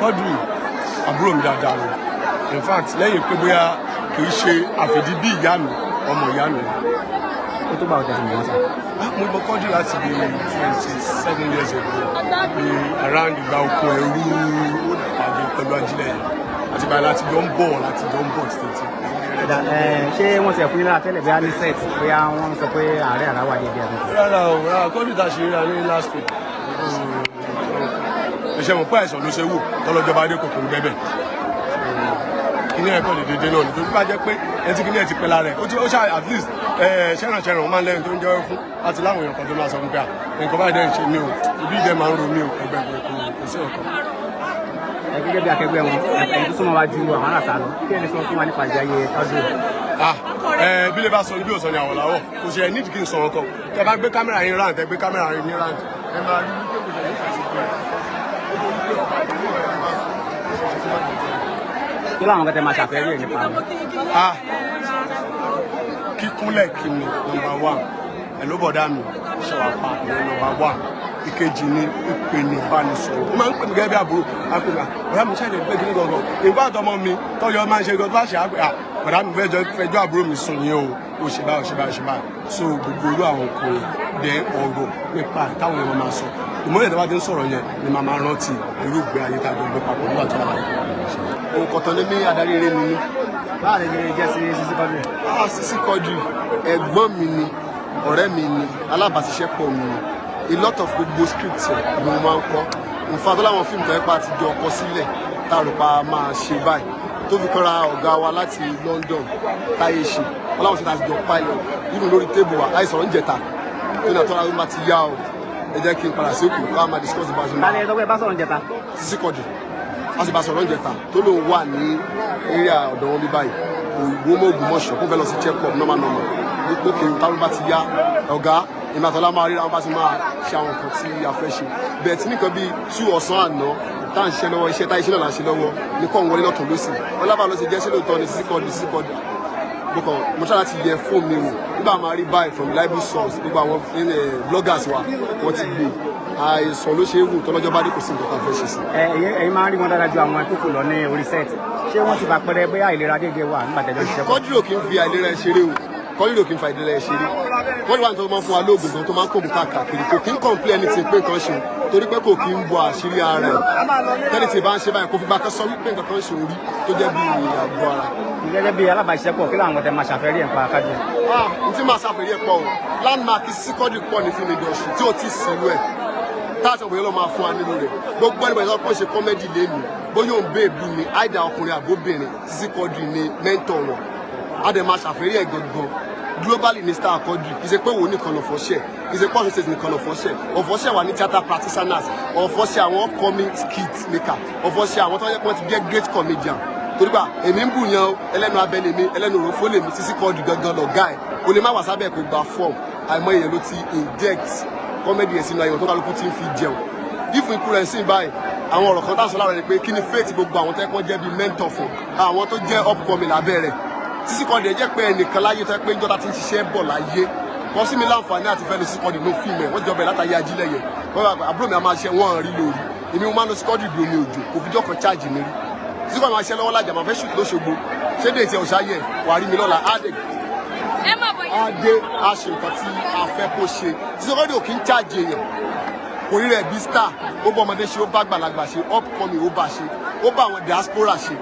Quadri àbúrò mi dáadáa ni. In fact, lẹ́yìn pé bóyá kì í ṣe àfìdí bí ìyá mi, ọmọ ìyá mi ni. Ó tó bá ọ̀tẹ̀ sí wọn sá. Ah, mo mọ Quadri láti bí 27 years ago, bí around ìgbà oko ẹrú pàdé pẹ̀lú ajílẹ̀ yẹn, àti báyìí láti jọ ń bọ̀ títí. Ṣé wọ́n ti ẹ̀ fún yín lára tẹ́lẹ̀, bóyá ní set, bóyá wọ́n sọ pé ààrẹ àrà wà díẹ̀ díẹ̀ àbí? Rárá o, rárá. Quadri tá a ṣe ríra ní last week, ẹ̀ṣẹ̀ mọ̀ pé àìsàn ló ṣe wò tọ́lọ́jọba adé kòkòrò gbẹ́bẹ̀ kíní ẹ̀kọ́ lè dédé náà, nítorí bá jẹ́ pé ẹni tí kíní ẹ̀ ti pẹ́ lára ẹ̀, ó ti ó ṣáà at least ṣẹ́ràn ṣẹ́ràn, wọ́n máa ń lẹ́yìn tó ń jẹ́ fún láti láwọn èèyàn kan tó máa sọ fún pé à, nǹkan báyìí dẹ́ ń ṣe mí o, ibi ìdẹ́ máa ń ro mí o, ẹgbẹ́ kò sí ọ̀kan. Ẹ gẹ́gẹ́ bí akẹgbẹ́ wọn, ẹ̀yin tó súnmọ́ wa ju àwọn aráàta lọ, kí ẹni sọ fún wa nípa ìgbé ayé Quadri? Ah, ẹ bí lè bá sọ ní bí òsàn ni àwọ̀ làwọ̀, kò ṣe ẹ nídìí kí n sọ̀rọ̀ kan. Tẹ bá gbé kámẹ́rà yín round, tẹ gbé kámẹ́rà yín round, ẹ máa rí wípé kò ṣe ní ìfàsí pé nítorí pé ọba ìlú ẹ̀ máa Kí làwọn kẹtẹ máa ṣàfẹ́rí ẹ̀ nípa wọn? Ah, kíkúnlẹ̀ kí ni number one. Ẹ̀ ló bọ̀dá mi ṣọwọ́ pa ní number one. Ìkejì ni ìpè ní ìbánisọ̀rọ̀. Ó máa ń pè mí gẹ́gẹ́ bí àbúrò, á pè mí, "Bọ̀dá mi, ṣàlẹ̀ pé kíní gangan?" Ìfá àtọmọ mi tọ́jọ́ máa ń ṣe gan tó bá ṣe àpè, "À, bọ̀dá mi, fẹjọ́ àbúrò mi sùn yín o, ó ṣe báyìí, ó ṣe báyìí, ó ṣe báyìí." So gbogbo irú àwọn nǹkan yẹn dẹ, ọ̀rọ̀ nípa táwọn èèyàn máa sọ, ìmọ̀lẹ̀ tó bá ti ń sọ̀rọ̀ yẹn ni màá máa rántí irú ìgbé ayé tá a jọ gbé papọ̀ nígbà tó wà láyé. Òǹkọ̀tàn ní mí, adarí eré ni mí. Báwo ni ṣe jẹ́ sí Sisi Quadri? Ah, Sisi Quadri ẹ̀gbọ́n mi ni, ọ̀rẹ́ mi ni, alábàáṣiṣẹ́pọ̀ mi ni. A lot of gbogbo script ẹ̀ ni mo máa ń kọ́. In fact, ó láwọn fíìmù tó yẹ pa àtijọ́ kọ sílẹ̀ tá a rò pa máa ṣe báyìí tó fi kọ́ra ọ̀gá wa láti London táyé ṣe wọ́n láwọn ṣe tá a ti jọ pilot even lórí table wa láì sọ̀rọ̀ ń jẹta tó ní àtọ́ra ló máa ti yá o. Ẹ jẹ́ kí n padà sí òkú ká máa discuss bá a ṣe máa. Tálẹ̀ tọ́pẹ́ bá sọ̀rọ̀ ń jẹta? Sisi Quadri, a sì bá sọ̀rọ̀ ń jẹta tó lóun wà ní area ọ̀dọ̀ wọn bí báyìí, òwò mọ́ Ògbómọ̀ṣọ́, kó fẹ́ lọ sí check up normal normal. Lókè táwọn bá ti yá ọ̀gá ìmọ̀ àtọ́lá máa ríra wọn, bá ti máa ṣe àwọn nǹkan tí a fẹ́ ṣe bẹ́ẹ̀ tí nìkan bíi 2 ọ̀sán àná tá à ń ṣe lọ́wọ́, iṣẹ́ táyé ṣe náà là ń ṣe lọ́wọ́ ní kọ́ ń wọlé lọ́tún lọ́sì ọlábà ló ṣe jẹ́. Ṣé lóòótọ́ ni Sisi Quadri? Sisi Quadri, mo kàn mo ṣáà láti yẹ fóònù mi wò nígbà máa rí báyìí from reliable source, gbogbo àwọn bloggers wa wọ́n ti gbé àìsàn ló ṣe é wù tọ́lọ́jọ́ bá dé, kò sí nǹkan tá a fẹ́ ṣe sí. Ẹ ẹ̀yin máa ń rí wọn dáadáa ju àwọn tó kù lọ ní orí set. Ṣé wọ́n ti fàpẹẹrẹ bóyá ìlera déédéé wà nígbà tẹ́jọ́ ṣiṣẹ́ pọ̀? Quadri ò kí ń fi àìlera ẹ ṣeré o. Quadri ò kí ń fa àìlera ẹ ṣeré. Quadri wà ní tó máa ń fún wa lóògùn gan tó máa ń kóògùn káàkiri. Kò kí ń complain anything pé nǹkan ṣe o, torí pé kò kí ń bo àṣírí ara ẹ̀. Tẹ́lẹ̀ tí bá ń ṣe báyìí, kò fi gba kan sọ wípé nǹkan kan ṣe orí tó jẹ́ bí àgọ́ ara. Gẹ́gẹ́ bí alábàáṣiṣẹ́pọ̀, kí làwọn tẹ máa ṣàfẹ́rí ẹ̀ ń pa Quadri? Ah, n tí máa ṣàfẹ́rí ẹ̀ pọ̀ o. Landmark Sisi Quadri pọ̀ ní film industry tí ó ti sírú ẹ̀ táàtì ọ̀bọ̀yẹ́ lọ́ máa fún wa nínú rẹ̀. Gbogbo ẹni bẹ̀rẹ̀ sọ pé ó ṣe comedy lẹ́nu, bóyá òun bèèbù ni àìdá ọkùnrin àbóbìnrin, Sisi Quadri ni mentor wọn. Á dẹ̀ máa ṣàfẹ́rí ẹ̀ gangan globally ní star Quadri. Kì í ṣe pé òun nìkan lọ fọ́ṣẹ̀, kì í ṣe pé Ọ̀ṣun State nìkan lọ fọ́ṣẹ̀. Ọ̀fọ́ṣẹ̀ wà ní theatre practitioners, ọ̀fọ́ṣẹ̀ àwọn upcoming skit maker, ọ̀fọ́ṣẹ̀ àwọn tó yẹ kí wọ́n ti jẹ́ great comedian, torí gbà èmi ń bù yan o, ẹlẹ́nu abẹ lèmi, ẹlẹ́nu òròfó lèmi. Sisi Quadri gangan lọ̀gá ẹ̀. O lè má wà sábẹ́ kó gba form. Àìmọye èèyàn ló ti inject comedy ẹ̀ sínú ayé wọn tó kálukú ti ń fi jẹun ìfún ikú rẹ̀ sí báyìí. Àwọn ọ̀rọ̀ kan tá a sọ lára rẹ̀ pé kí ni fate gbogbo àwọn tó yẹ kí wọ́n jẹ́ bíi mentor fún àwọn tó jẹ́ upcoming lábẹ́ rẹ̀. Sisi Quadri jẹ́ pé ẹnìkan láyé tó yẹ pé ìjọba ti ń ṣiṣẹ́ bọ̀ láyé wọ́n sí mi láǹfààní àti fẹ́ lo Sisi Quadri ló fíìmù ẹ̀. Wọ́n jọ bẹ̀rẹ̀ látàyè ajílẹ̀ yẹn. Wọ́n bá àbúrò mi a máa ṣe wọ́n rí lórí èmi. Mo máa ń lo Sisi Quadri bí omi òjò, kò fi jọ́ kan charge mi rí. Sisi Quadri máa ṣe lọ́wọ́ lájà, máa fẹ́ shoot lóṣogbo, ṣé dé tí ọ̀ṣà yẹ wàá rí mi lọ́la, á dé á dé á ṣe nǹkan tí a fẹ́ kó ṣe. Sisi Quadri ò kí ń charge èèyàn, kò rí rẹ̀ bí star. Ó bá ọmọdé ṣe, ó bá gbàlagbà ṣe, upcoming ó bá ṣe, ó bá àwọn diaspora ṣe.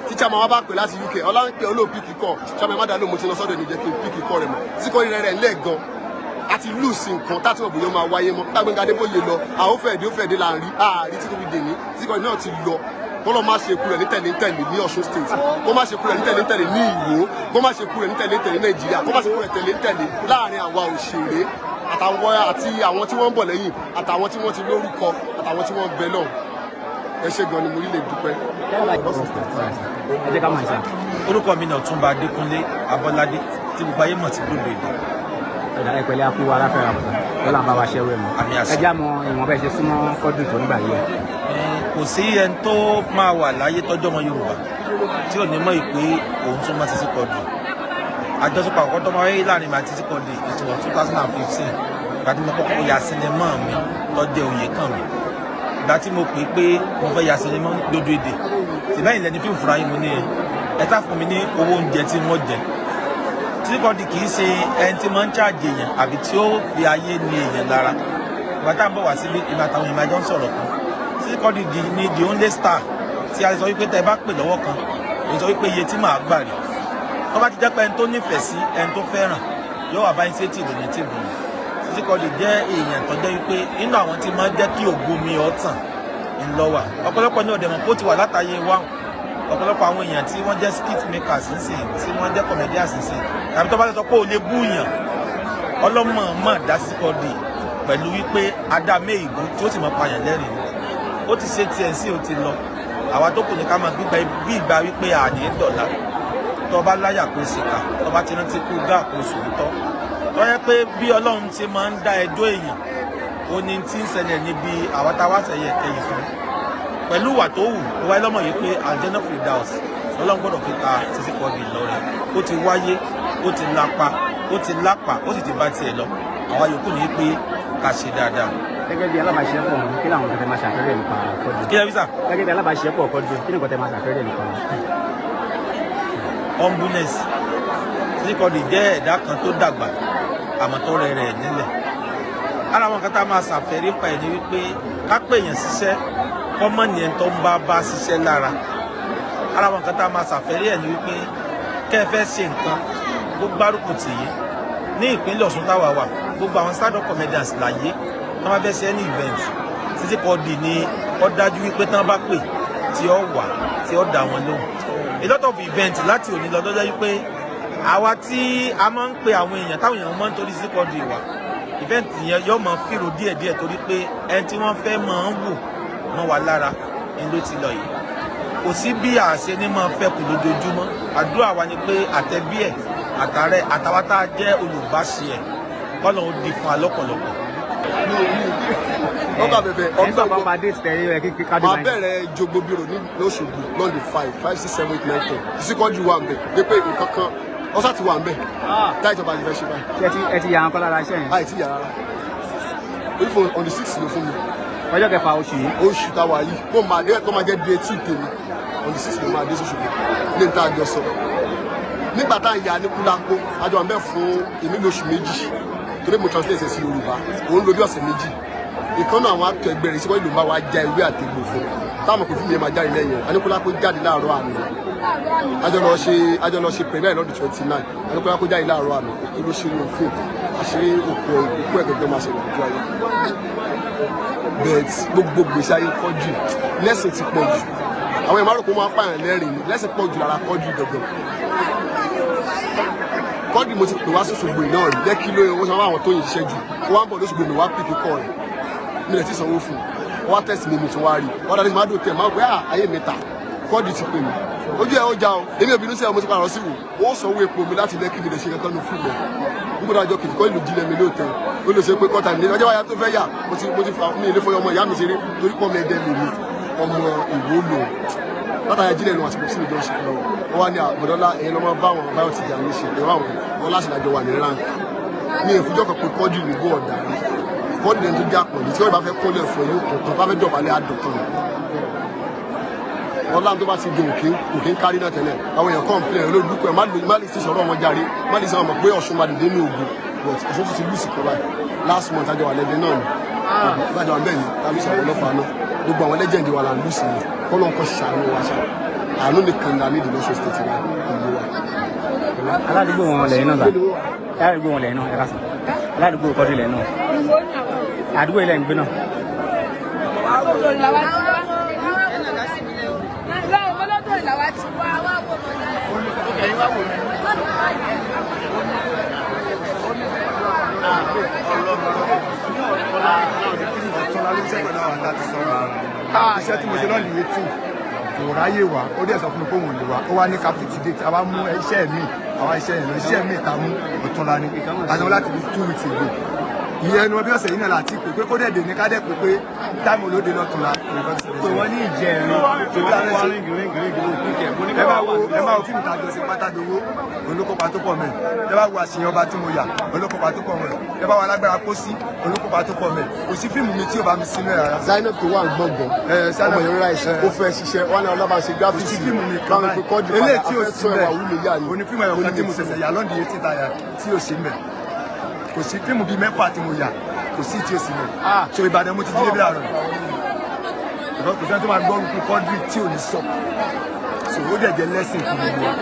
Tíṣà máa wá bá pè láti UK, ọlá ń pè olóò pick call, ṣàmì má dá lóhùn, mo ti lọ sọ́dọ̀ ní jẹ́ kí n pick call rẹ̀ mọ́. Sisi Quadri rẹ̀ ńlẹ̀ gan àti lùsì nǹkan tá a ti mọ̀ bóyá ó máa wáyé mọ́. Gbàgbé Adébóyè lọ, àwọn fẹ̀dé ó fẹ̀dé là ń rí ààrí tí kò fi dè ní. Sisi Quadri náà ti lọ, kó lọ́ má ṣe ikú rẹ̀ ní tẹ̀lé tẹ̀lé ní Ọ̀ṣun State, kó má ṣe ikú rẹ̀ ní tẹ̀lé tẹ̀lé ní Ìwó, kó má ṣe ikú rẹ̀ ní tẹ̀lé tẹ̀lé ní Nàìjíríà, kó má ṣe ikú rẹ̀ tẹ̀lé tẹ̀lé láàrin àwa òṣèré àtàwọn àti àwọn tí wọ́n ń bọ̀ lẹ́yìn, àtàwọn tí wọ́n ti lórúkọ, àtàwọn tí wọ́n ń bẹ náà. Ẹ ṣé gan ni, mo rí lè dúpẹ́. Ẹ jẹ́ ká mọ̀ ìsà. Orúkọ mi ni Ọ̀túnba Adékúnlé Abọ́ládé tí gbogbo ayé mọ̀ sí Dòdò Èdè. Ẹ̀dá ẹ pẹ̀lẹ́, akú aláfẹ́ra bọ̀tà lọ́la ń bá wa ṣẹ́rú ẹ̀ mọ́. Àmì àṣẹ. Ẹ já mọ ìwọ̀n bẹ́ẹ̀ ṣe súnmọ́ Quadri tó nígbà yìí. Kò sí ẹni tó máa wà láyé tọ́jú ọmọ Yorùbá tí ò ní mọ̀ pé òun súnmọ́ Sisi Quadri. Àjọṣepọ̀ àkọ́kọ́ tó máa wáyé láàrin mi àti Sisi Quadri, it was 2015, ìgbà tí mo kọ́kọ́ ya sinimá mi tó jẹ́ Oyè Kàn Mí. Ìgbà tí mo pè é pé mo fẹ́ ya sinimá lódò èdè tìbẹ́yìn lẹni fíìmù fúnra yín, mo ní ẹ tá fún mi ní owó oúnjẹ tí wọ́n jẹ. Sisi Quadri kì í ṣe ẹni tí máa ń ṣáàjì èèyàn àbí tí ó fi ayé ní èèyàn lára. Ìgbà tá à ń bọ̀ wá sílé, ìgbà táwọn èèyàn máa jọ ń sọ̀rọ̀ kan, Sisi Quadri ní the only star tí a sọ wípé tẹ́ ẹ bá pè lọ́wọ́ kan, èyí sọ wípé iye tí màá gbà rí, tó bá ti jẹ́ pé ẹni tó nífẹ̀ẹ́ sí, ẹni tó fẹ́ràn, yóò wà báyìí sétí ìdùnnú tí ìdùnnú. Sisi Quadri jẹ́ èèyàn tó jẹ́ wípé nínú àwọn tí máa ń jẹ́ kí ògo mi ọ̀tàn ńlọ́wà. Ọ̀pọ̀lọpọ̀ ní ọ̀dẹ̀mọ̀ kó ti wà látàyè wá. Ọ̀pọ̀lọpọ̀ àwọn èèyàn tí wọ́n jẹ́ skit makers nísìn, tí wọ́n jẹ́ comedians nísìn, tàbí tó bá sọ pé ò lè bú yàn, ọlọ́mọ mọ̀ dá Sisi Quadri pẹ̀lú wípé adámé ìbú tí ó sì mọ̀ pààyàn lẹ́rìn. Ó ti ṣe tiẹ̀ sí, ó ti lọ. Àwa tó kù ní ká máa gbígba bí ìgbà wípé àní dọ̀la. Tó bá láyà kó ṣìkà, tó bá ti rántí kú gá kó sòótọ́, tó yẹ pé bí Ọlọ́run ti máa ń dá ẹjọ́ èèyàn, ó ní tí ń ṣẹlẹ̀ níbi àwa tá a wá ṣẹ̀yẹ kẹyìn fún pẹ̀lú ìwà tó wù ó wáyé lọ́mọ yìí pé Aljanna Firdaus Ọlọ́run gbọ́dọ̀ fi ta Sisi Quadri lọ́rẹ. Ó ti wáyé, ó ti lápa, ó ti lápa, ó sì ti bá tiẹ̀ lọ. Àwa yòókù ní pé ká ṣe dáadáa. Gẹ́gẹ́ bí alábàáṣepọ̀ wọn, kí làwọn nǹkan tẹ́ máa ṣàfẹ́rẹ́ nípa Quadri? Kí lẹ fi sà? Gẹ́gẹ́ bí alábàáṣepọ̀ Quadri, kí ni nǹkan tẹ́ máa ṣàfẹ́rẹ́ nípa wọn? Humbleness. Sisi Quadri jẹ́ ẹ̀dá kan tó dàgbà àmọ́ tó rẹ̀ rẹ̀ nílẹ̀. Ara àwọn kan tá a máa ṣàfẹ́rí pa ẹ̀ ní wípé ká pè èèyàn ṣiṣẹ́, kọ́mọ́nì ẹ̀ tó ń bá ṣiṣẹ́ lára. Ara àwọn kan tá a máa ṣàfẹ́rí ẹ̀ ní wípé kẹ́ ẹ fẹ́ ṣe nǹkan kó gbárùkù tì yín. Ní ìpínlẹ̀ Ọ̀ṣun táwa wà, gbogbo àwọn stand-up comedians láyé tí wọ́n bá fẹ́ ṣe any event, Sisi Quadri ni ó dájú wípé tí wọ́n bá pè, tí ó wà, tí ó dá wọn lóhùn. A lot of event láti òní lọ lọ́jọ́ wípé àwa tí a máa ń pe àwọn èèyàn, táwọn èèyàn máa ń torí Sisi Quadri wá event yẹn, yóò máa fìrò díẹ̀díẹ̀ torí pé ẹni tí wọ́n fẹ́ máa ń wò mọ́ wa lára ni ló ti lọ yìí. Kò sí bí àṣẹ ní máa fẹ́ kù lójoojúmọ́. Àdúrà wa ni pé àtẹ̀bí ẹ̀, àtàrẹ, àtàwọn tá a jẹ́ olùbáṣe ẹ̀, kọ́nà ó di fún wa lọ́pọ̀lọpọ̀. Ọkọ abẹbẹ. Ẹ̀ ń sọ̀rọ̀ nípa date tẹ̀lé ẹ̀ kí ká dé Máa báyìí. bẹ̀rẹ̀ jogbo biro ní lọ́sọ̀gbọ̀ lọ́ndì 5 5 6 7 8 9 10. Sisi Quadri wà ń bẹ̀ dé pé nǹkan kan ọ̀sà ti wà ń bẹ̀ táyì ìjọba ti fẹ́ ṣe báyìí. Ṣé ẹ ti yà wọn kọ́ lára iṣẹ́ yẹn? Láì tí yàrá rárá, orí on the 6 ló fún mi. Ọjọ́ kẹfà oṣù yìí. Oṣù táwa yìí kó máa dé, kó máa jẹ́ day 2 tèmi. On the 6 ló máa dé sóṣogbo ní níta àjọ sọ. Nígbà tá à ń yà ní Kúlápó, àjọ à ń bẹ̀ fún èmi lóṣù 2 torí mo translate ẹ̀ sí Yorùbá, òun ló bí ọ̀sẹ̀ 2. Ìkànnì àwọn akọ ẹgbẹ́ rẹ̀ síwájú ló ń bá wa já ewé àtegbò fún táwọn kò fún mi yẹn máa jáde lẹ́yìn ẹ̀. Aníkúlápó jáde láàárọ̀ àná, àjọ lọ ṣe premiere lọ́dún 29. Aníkúlápó jáde láàárọ̀ àná, òkú ló ṣe ní òfin àṣírí òkú òkú ẹ̀ gẹ́gẹ́ máa ṣe lójú ayé. But gbogbo gbèsè ayé Quadri, lẹ́sìn ti pọ̀ jù. Àwọn èèyàn máa rò pé wọ́n máa pààyàn lẹ́rìn ni. Lẹ́sìn pọ̀ jù lára Quadri gangan. Quadri, mo ti pè wá sọ́sọ́gbò náà rí lẹ́kí lóye wọ́n sọ àwọn tó yìn ṣiṣẹ́ jù. Wọ́n wá ń bọ̀ lóṣogbo, mi wá pick call rẹ̀, mi lè ti sanwó fún un. Wọ́n wá tẹ̀sí mi, mi tún wá rí wọ́n dáadé máa dùn tẹ̀ máa gbé ayé mi ta. Quadri ti pè mí, ojú ẹ̀ ó já o. Èmi ò bínú sí ẹ̀, mo ti padà lọ sí wò ó sanwó epo mi láti lẹ́kí, mi lè ṣe kankan ní fún mi nígbà àjọ kìtì kọ́ ìlú jílẹ̀ mi lóòótọ́. Ó lè ṣe pé kọ́ta mi ọjọ́ wáyà tó fẹ́ yà. Mo ti fa mi ilé fọyọ́ ọmọ ìyá mi ṣeré torí pọ́ mi ẹ̀dẹ́ mi ni ọmọ ìwó lò látàrí jílẹ̀ lọ àti pọ̀ sí ìjọ ṣe lọ. Wọ́n wá ní àbọ̀dọ́lá ẹ̀yìn lọ́mọ bá wọn báyọ̀ ti jà ní ṣe ẹ̀rọ àwọn wọn láti lájọ wà ní rank ní ìfúnjọ́ kan pé Quadri nígbó ọ̀dà rí. Quadri lẹ́nu tó já pọ̀ ní tí wọ́n bá fẹ́ kólẹ̀ fún yóò kọ̀ tán, bá fẹ́ dọ̀bálẹ̀ àdọ̀tàn ọlá tó bá ti di òkè òkè ń kárí náà tẹ́lẹ̀. Àwọn èèyàn complain olódùkọ ẹ̀ má lè ti sọ̀rọ̀ wọn járe, má lè sọ wọn mọ̀ pé Ọ̀ṣun máa dìde ní Ògùn, but Ọ̀ṣun tún ti lùsì kan báyìí. Last month àjọ wà lẹ́dẹ̀ náà ni, àjọ wà bẹ́ẹ̀ ni tàbí sọ̀rọ̀ ọlọ́fà náà. Gbogbo àwọn legend wa là ń lùsì ni. Kọ́lọ́ ń kọ́ ṣàánú wa ṣá. Àánú nìkan là nídìí lọ́sọ̀ state wa, ìlú wa. Aládùúgbò wọn lẹ́yìn náà sà, aládùúgbò wọn lẹ́yìn náà, ẹ ká sàn aládùúgbò Quadri lẹ́yìn náà, àdúgbò ilẹ̀ ń gbé náà. Olódò làwa ti wá. Olódò làwa ti wá. Iṣẹ́ tí mo ṣe lọ́ọ̀lì 18 kò ráyè wá. Ó dẹ̀ sọ fún mi pé òun ò lè wá. Ó wá ní capacity date. Àwa mú iṣẹ́ mi, àwa iṣẹ́ yẹn lọ, iṣẹ́ mi ta mú ọ̀túnla ni àná láti bí 2 weeks ago. Ìyẹn ẹnu ọbẹ̀ ọ̀sẹ̀ yìí náà láti pè pé kó dẹ̀ dé ní ká dẹ̀ pé pé táìmù olóde lọ́tún la nǹkan ti ṣẹlẹ̀. Pé wọ́n ní ìjẹrin Tó wọ́n tá a wá ṣe ríngì ríngì ríngì ló píkẹ̀. Mo ní ẹ ká máa wá wo wà ẹ máa wo fíìmù tá a jọ ṣe pátádowó olókópa tó pọ̀ mẹ́. Ẹ bá wo àṣeyàn ọba tí mo yà, olókópa tó pọ̀ mẹ́. Ẹ bá wo alágbára pósí, olókópa tó pọ̀ mẹ́. Kò sí fíìmù mi tí ò bá mi sínú ẹ̀ rárá. Zainab tó wà ń gbọ̀ngàn Zainab, ọmọ yẹn rice ó fẹ́ ṣiṣẹ́ wọn ní ọlọ́ba ṣe kò graphics sí fíìmù mi kan báwọn báyìí pé kọ́jú eléyìí padà tí ò afẹ́ sí sọ ẹwà bẹ́ẹ̀ wúlò yá ni. òní fíìmù ẹ̀yọ̀ kan tí mo ṣẹ̀ṣẹ̀ yà lọ́ndì yìí títa yà tí ò sí mẹ́. Kò sí fíìmù bíi mẹ́fà tí mo yà, kò sí tí ò sí mẹ́. So Ìbàdàn mo ti jí débi láàárọ̀ yìí. Kò sẹ́ni tó máa gbọ́ orúkọ Quadri tí ò ní sọ. So ó dẹ̀ jẹ́ lẹ́sìn fún gbogbo wa.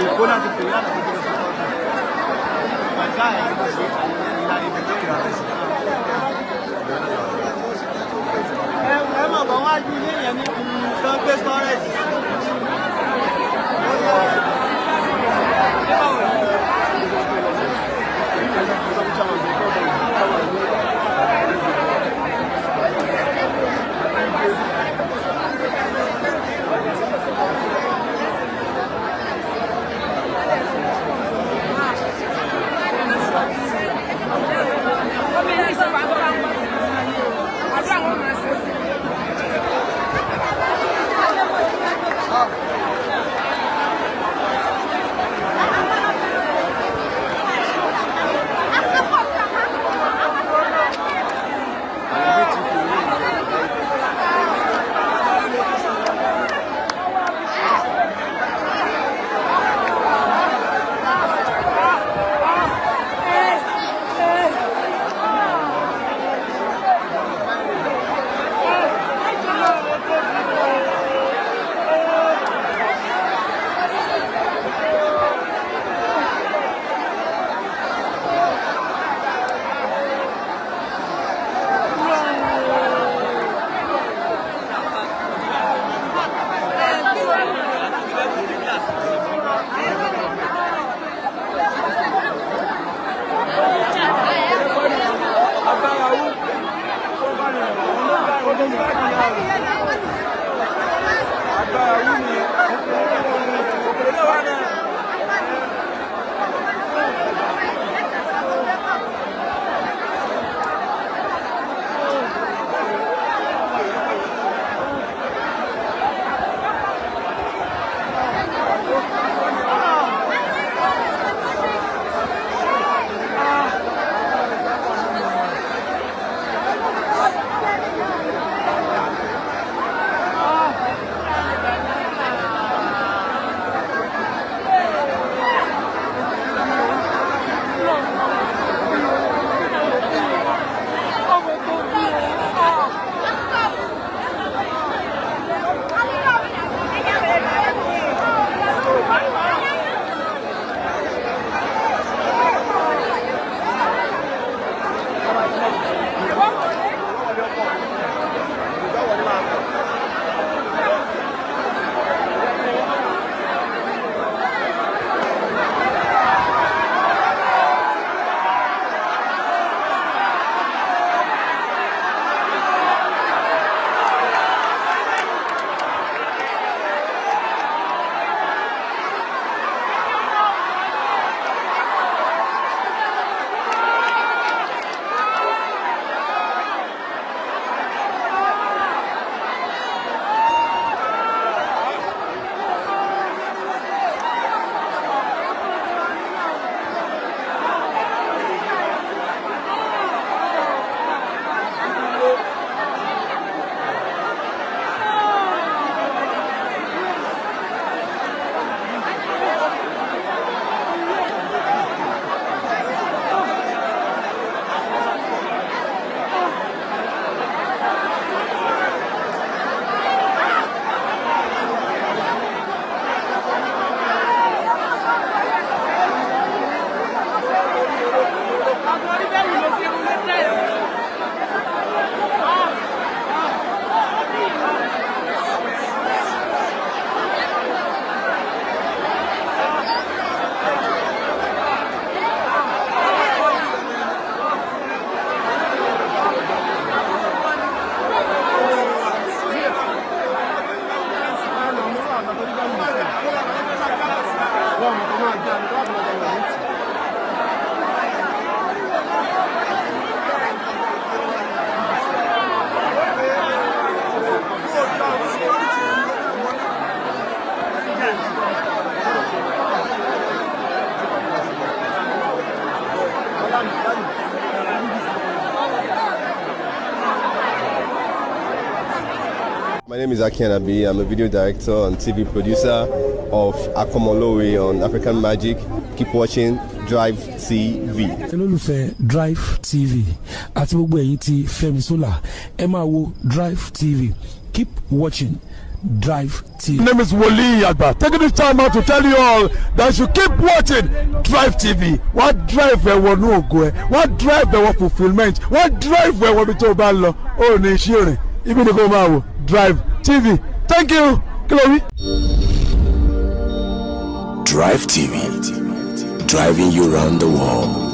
Èkó láti pè é lánàá tó gbé lọ sí kọ́ọ̀tù. Bàtà ẹ̀ ló ṣe ìlànà ìbẹ̀rẹ̀. Kí la fẹ́ ṣe? Ẹ mọ̀ bọ̀ wájú ilé yẹn ní nǹkan gbé storage. Ọmọ ẹni sọ̀rọ̀ àbọ̀ àwọn àdúrà wọn máa ṣe. name is Aki Anabi. I'm a video director and TV producer of Akomolowe on African Magic. Keep watching Drive TV. Olólùfẹ́ Drive TV àti gbogbo ẹ̀yin tí Fẹ́mi Sola, ẹ máa wo Drive TV. Keep watching Drive TV. My name is Wole Agba. Taking this time out to tell you all that you keep watching Drive TV. Wọ́n drive ẹ wọnú ògo ẹ, wọ́n drive ẹ wọ fulfilment, wọ́n drive ẹ wọ ibi tó o bá ń lọ. Ó ní iṣẹ́ rìn, ibi ni kò máa wò Drive TV. Thank you. Kí ló wí? Drive TV, driving you round the world.